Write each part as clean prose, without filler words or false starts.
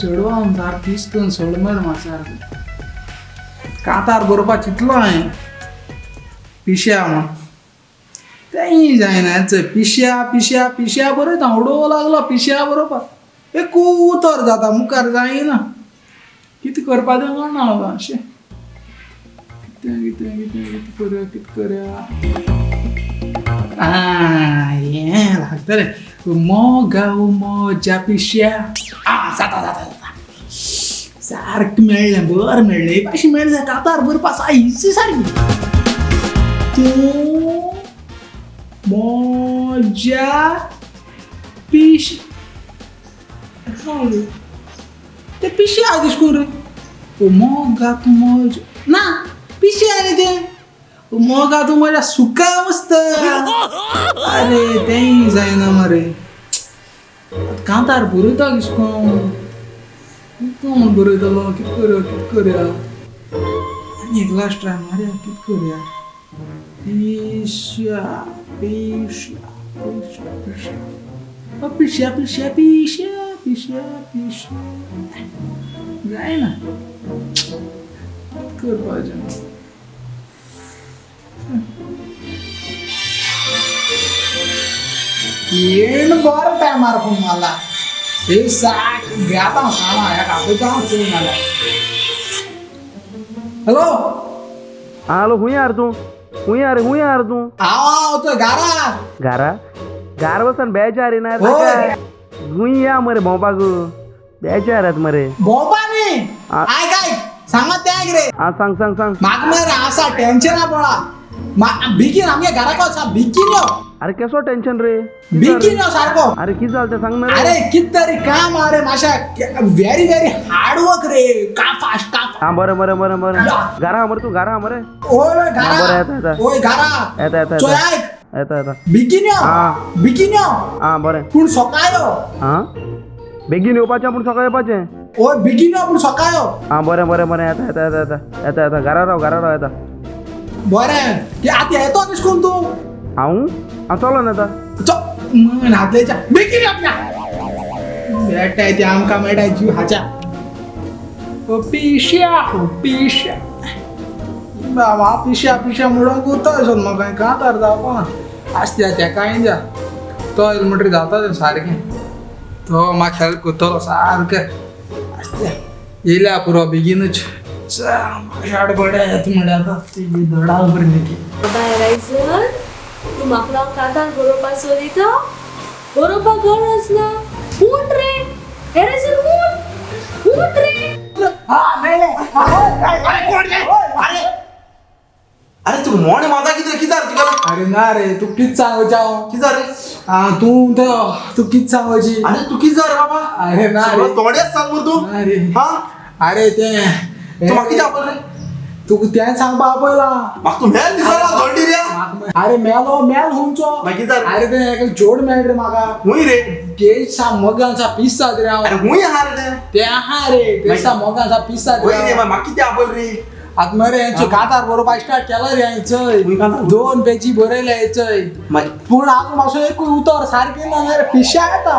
चेडवान सारकें पीस करून सोड मरे म्हाका सारकें. कांतार बरोवपा चिंतलो हांवें पिश्या म्हूण, तेंय जायना. चय पिश्या पिश्या पिश्या बरयता, उडोवंक लागलो पिश्या बरोवपाक, एक उतर जाता मुखार जायना. कितें करपा तें कळना म्हाका. अशें कितें कितें कितें कितें करया कितें करया. आं हें लागतलें मोगा मोजा पिश्या. आं जाता जाता जाता, सारकें मेळ्ळें, बरें मेळ्ळें, अशें मेळ्ळें. कांतार बरोवपा इजी सारकी. तूं मोजा पिश ते पिशे आहा कितें करून रे. मोगा तूं मोज ना पिशे आहा न्ही तें. मोगा तूं म्हज्या सुका मस्त. अरे तेंय जायना मरे. कांतार बरयता कितें करून, कितें म्हूण बरयतलो. कितें करया कितें करया. आनी एक लास्ट ट्राय मारया, कितें करया. पिश्या पिश्या पिश्या पिश्या पिश्या पिश्या पिश्या पिश्या पिश्या जायना करपाचें. येण बरो टायमार फोन मारला. हे साक घेता हांव कामां, हेका आपयता हांव चोय नाल्यार. हॅलो. हॅलो, खूंय यार तूं? खूंय यार, खूंय यार तूं? हांव तो घरा. घरा? घरा वचून बेजार येना? होय. खूंय या मरे भोंवपाक, बेजार येता मरे. भोंवपा न्ही, आयक आयक सांगा तें रे. आं सांग सांग सांग. म्हाका मरे आसा टेन्शना पडा. बेगीन आमगे घरा वच, बेगीन यो. अरे केसो टेन्शन रे? बेगीन यो सारको. अरे कितें जालें तें सांग ना रे. अरे कित तरी काम आहा रे मातशें, व्हेरी व्हेरी हार्ड वर्क रे. का फास्ट का. आं बरें बरें बरें बरें. घरा मरे तूं? घरा मरे? ओय ओय घरा. बरें, येता, येता. ओय घरा. येता येता. चोय येता. आयक. येता येता. बेगीन यो. आं. बेगीन यो. आं बरें. पूण सकाळ यो. आं बेगीन येवपाचें पूण सकाळीं येवपाचें. ओय बेगीन यो पूण सकाळ यो. आं बरें बरें बरें, येता येता येता येता येता येता. घरा राव, घरा राव, येता. बरें आतां येतो कशें करून तूं? हांव हांव चलोन येता. मन हातलेच्या बेगीन यो. मेळटाय ते आमकां मेळटाय जीव हाच्या. ओ पिश्या ओ पिश्या बाबा पिश्या पिश्या म्हणून उरता दिसत म्हाका. कांतार जावपा आसता तेकाय जा तो येयलो म्हणटकीर जाता तें सारकें. तो म्हाका हेल्प करतलो सारकें. आसता येयल्या पुरो बेगीनूच. शाड बड्या येता म्हणल्यार आतां ती दडाल बरी न्ही. बाय रायझन, तूं म्हाका लागून कांतार बरोवपा सोदिता? बरोवपाक गरज ना. उठ रे हेरायझन, उठ उठ रे. अरे तू मोणे माझा किती किती तुका? अरे ना रे, तू कित सांगोची हांव. किती रे? आं तूं तो तूं कित सांगोची. अरे तू किती रे बाबा? अरे ना रे. तोड्याच सांग मरे तू. ना रे. हा अरे तें तू म्हाका कितें आपल रे? तुका तें सांगपा आपयला. म्हाका तूं मेल दिसला दोंडी रे. अरे मेलो मेल हुमचो. मागीर जालें? अरे तें एक जोड मेळ रे म्हाका. हुंय रे? ते सा मोगान सा पीस जात रे हांव. अरे हुंय आहा रे तें? ते आहा रे, ते सा मोगान सा पीस जात हुंय रे. रे. म्हाका कितें आपल रे? आतां मरे हेंचे कांतार बरोवपाक स्टार्ट केला रे हांवें चय. हुंय कांतार? 2 पेजी बरयले चय. पूण आजून मातसो एकूय उतर सारकें ना रे. पिश्या येता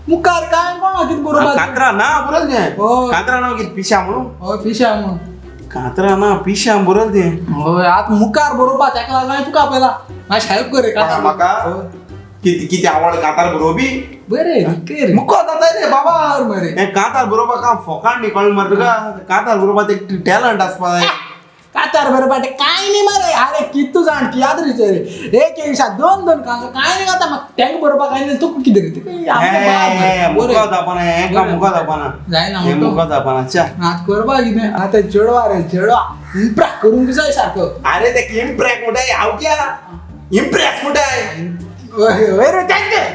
मुखार काय कोणा कितें बरोवपाक. कांतरा ना बरोयल तें? हय. कांतरा ना कितें पिश्या म्हणून? हय पिश्या म्हणून. कांतरा ना पिश्या बरोयल तें. हय आतां मुखार बरोवपा तेका लागून हांवें तुका आपयला, मातशें हेल्प कर रे कांतार. म्हाका कितें आवड कांतार बरोवपी? बरें कर. मुको जाता रे बाबा. मरे हें कांतार बरोवपाक काम फोकाण न्ही कळ्ळें मरे तुका. कांतार बरोवपाक एक टॅलंट आसपा जाय. कांतार बरोवपाक तें कांय न्ही मरे. अरे कितू जाण तियात्र रे, एक एक दिसा 2 2 कांतार कांय न्ही जाता. म्हाका तेंका बरोवपाक कांय न्ही, तुका कितें रे तें. मुको जावपाना हें काम, मुको जावपाना जायना हें, मुको जावपाना. च्या आतां करपाक कितें आतां? चेडवा रे चेडवा, इम्प्रेस करूंक जाय सारको. अरे ते इम्प्रेस म्हणटाय, हांव क्या इम्प्रेस म्हणटाय. हय हय रे, तेंच तें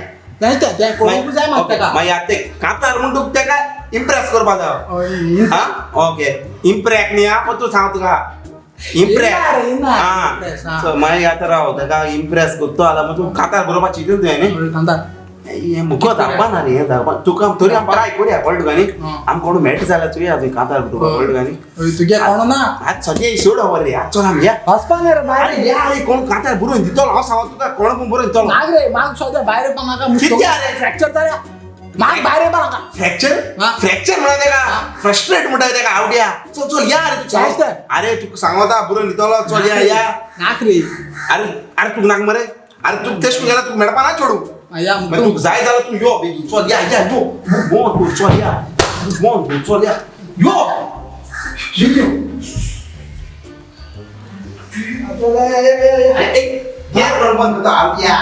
तेंच तें तें करूंक जाय म्हाका तेका. मागीर आतां ते कांतार म्हूण तुका तेका इम्प्रेस करपा जाय. हा ओके, इम्प्रेस न्ही. हा पण तूं सांग तुका इम्प्रेस. हा मागीर आतां राव, तेका इम्प्रेस करतो जाल्यार मागीर तूं कांतार बरोवपाक चिंतून तुवें न्ही? कांतार हें मुको जावपा रे, हें जावपा तुका. तरी आम ट्राय करुया, कळ्ळें तुका न्ही? आमकां कोण मेळटा जाल्यार चोया तुवें कांतार बरोवपाक, कळ्ळें तुका न्ही? तुगे कोण ना. आज सगळे सोड खबर रे, आज चल आमी या. वचपा न्ही रे भायर. अरे या रे, कोण कांतार बरोवन दितलो हांव सांगता तुका, कोण पूण बरोवन दितलो. माग रे माग, सद्या भायर येवपाक म्हाका कितें रे? फ्रॅक्चर जाल्या. म्हाका भायर येवपा नाका. फ्रॅक्चर. हा. फ्रॅक्चर म्हणा तेका, फ्रस्ट्रेट म्हणटा तेका. आवड्या, चल चल या रे तू. जायच तर. अरे तुका सांगता बरोवन दितलो, चल या या. नाक रे. अरे अरे तुका नाक मरे. अरे तुका तेश गेल्यार तुका मेळपा ना चेडूं. या. मागीर तुका जाय जाल्यार तूं यो बेगीन. चल या या, यो बोन तूं, चल या, बोन तूं, चल या, यो यो. अरे एक गेट बंद करता आवड्या.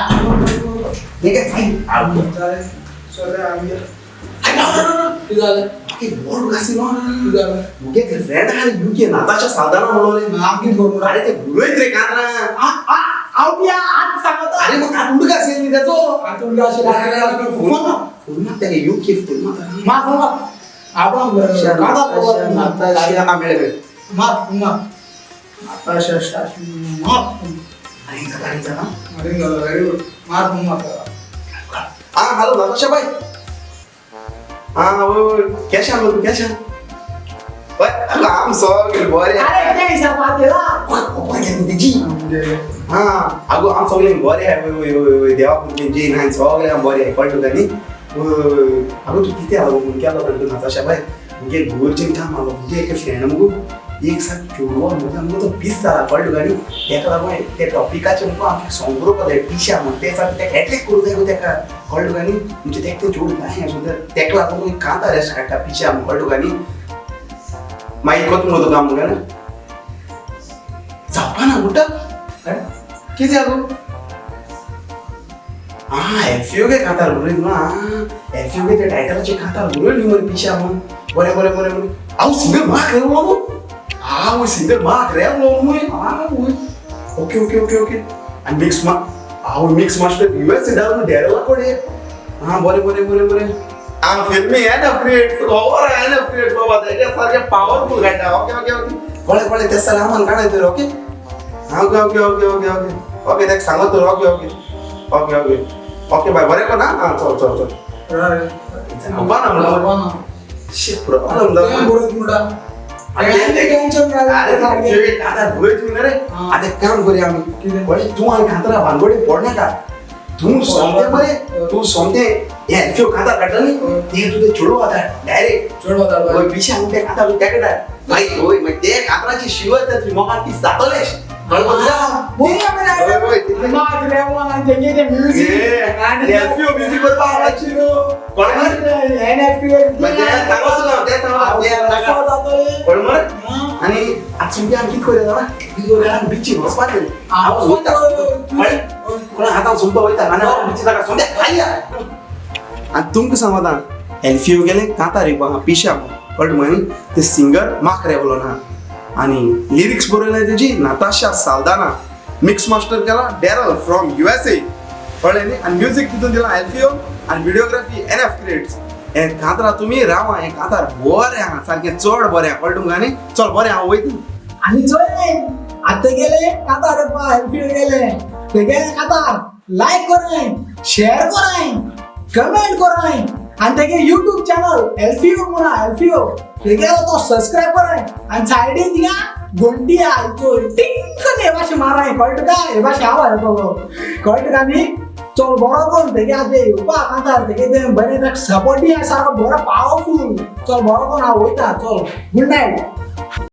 हे काय जाय आवड्या. अरे ना ना ना. कितें जालें? बोर्ड घासी ना. कितें जालें? मुगे फ्रेंड आहा युके, नाताशा साल्दाना म्हणून. हांव कितें करूं? अरे ते गुरयत रे कांतरा. आवड्या आज सांगता. अरे मग आत उडका असेल नी त्याचो. आतां उडका अशें फोन मार, फोन मार त्याका, युके फोन मार. मार फोन मार. आपण काढा. हा, मेळे मेळे. मार मार नाताशा मार. अरे झाला, अरे झाला. अरे व्हेरी गुड. मार फोन मार. हा हॅलो नाताशा बाई. हा होय, कॅश आलो तू कॅश. होय अगं आम सगळे बरे. अरे काय हिसाब तेजी. हा अगो आम सगळे बरे आहे. होय होय होय होय, देवा कृपेन जे नाही सगळे आम बरे आहे. कळलं तुका न्ही? होय होय होय. अगो तू कितें आलो फोन केलो तूं नाताशा बाय. मुगे गोरचें काम आलो. मुगे एक फ्रेंड मुगो एक साथ चेडवा मुगो मुगो तो पीस जाला. कळ्ळें तुका न्ही? तेका लागून ते टॉपिकाचेर मुगो आमकां सॉंग बरोवपाक जाय पिशा म्हण. ते सारकें तेका एट्रेक्ट करूं जाय गो तेका. कळ्ळें तुका न्ही? म्हणजे तेका तें चेडूं जाय आसूं तर तेका लागून कांतार अशें काडटा पिशा म्हण. कळ्ळें तुका न्ही? मागीर कोत मुगो तुका मुगो जावपा ना म्हणटा कितें आगो. आं एफ यू गे कांतार बरयली न्हू. आं एफ यू गे त्या टायटलाचेर कांतार बरयली मरे पिशा म्हूण. बरें बरें बरें बरें. हांव सिंगर माक रे उलोवं. हांव सिंगर माक रे उलोवं. हांव ओके ओके ओके ओके. आनी मिक्स मा हांव मिक्स मास्टर यू एस डाल डॅरला कोडे. आं बरें बरें बरें बरें. आं फिल्मी आहे ना फ्रेड खबर आहे ना फ्रेड बाबा तेच्या सारकें पावरफूल काडटा. ओके ओके ओके, कळ्ळें कळ्ळें. तें जाल्यार आमान काडाय तर. ओके आं okay okay okay okay okay okay. तेका सांगत तर. Okay okay okay okay okay bye. बरें कोना. आं चल चल चल. जावपा ना म्हणलं. शी प्रॉब्लेम जाता. अरे कांतार बरयत न्ही रे. आतां एक काम करुया आमी. कळ्ळें? तूं आनी कांतारा भानगडीक पडनाका. तूं सोमतें मरे, तूं सोमतें हें एल्फियो कांतार काडटा न्ही तें तुजें चेडूं आतां डायरेक्ट. वय पिशा आनी तें कांतार तेका धाड. मागीर वय मागीर ते कांताराची शिवर जातली मोगान ती जातलें. कळ्ळें तुका? वय वय तितलें. एल्फियो म्युजीक करपा कळ्ळें मरे? तें सांगो तुका, तें सांगो, तें नाका. कळ्ळें मरे? आनी आतां सोमतें आमी कितें करुया जाणा, कितें करुया बिचीर वचपाचें. हांव वयता कळ्ळें? कोणा हातान सोमतो वयता आनी हांव बिचीर ताका सोमतें खाया. आनी तुमकां सांगता एल्फियो गेलें कांतार एक आहा पिशा म्हूण. कळ्ळें तुमकां न्ही? ते सिंगर माक रेवलो ना आनी लिरिक्स बरयले तेजी नाताशा साल्दाना. मिक्स मास्टर केला Daryl from U S A. कळ्ळें न्ही? आनी म्युजीक तितून दिला एल्फियो आनी व्हिडियोग्राफी एन एफ क्रिएट्स. हें कांतारा तुमी रावा, हें कांतार बरें आहा सारकें, चड बरें आहा. कळ्ळें तुमकां न्ही? चल बरें हांव वयता. आनी चोय आतां गेले कातार एल्फियो गेले ते गेले कातार लायक कराय, शेअर कराय, कमेंट कराय आनी तेगे युट्यूब चॅनल एल्फियो म्हणा एल्फियो तेगेलो तो सबस्क्रायब कराय आनी सायडीन थिंगा घंटी आहा चोय टिंग हे भाशेन माराय. कळटा तुका? हे भाशेन आवाज येतलो. कळटा तुका न्ही? चल बरो करून तेगे आतां येवपा कांतार तेगे तें बरें ताका सपोर्टूय आसा सारको बरो पावरफूल. चल बरो करून हांव वयता. चल गुड नायट.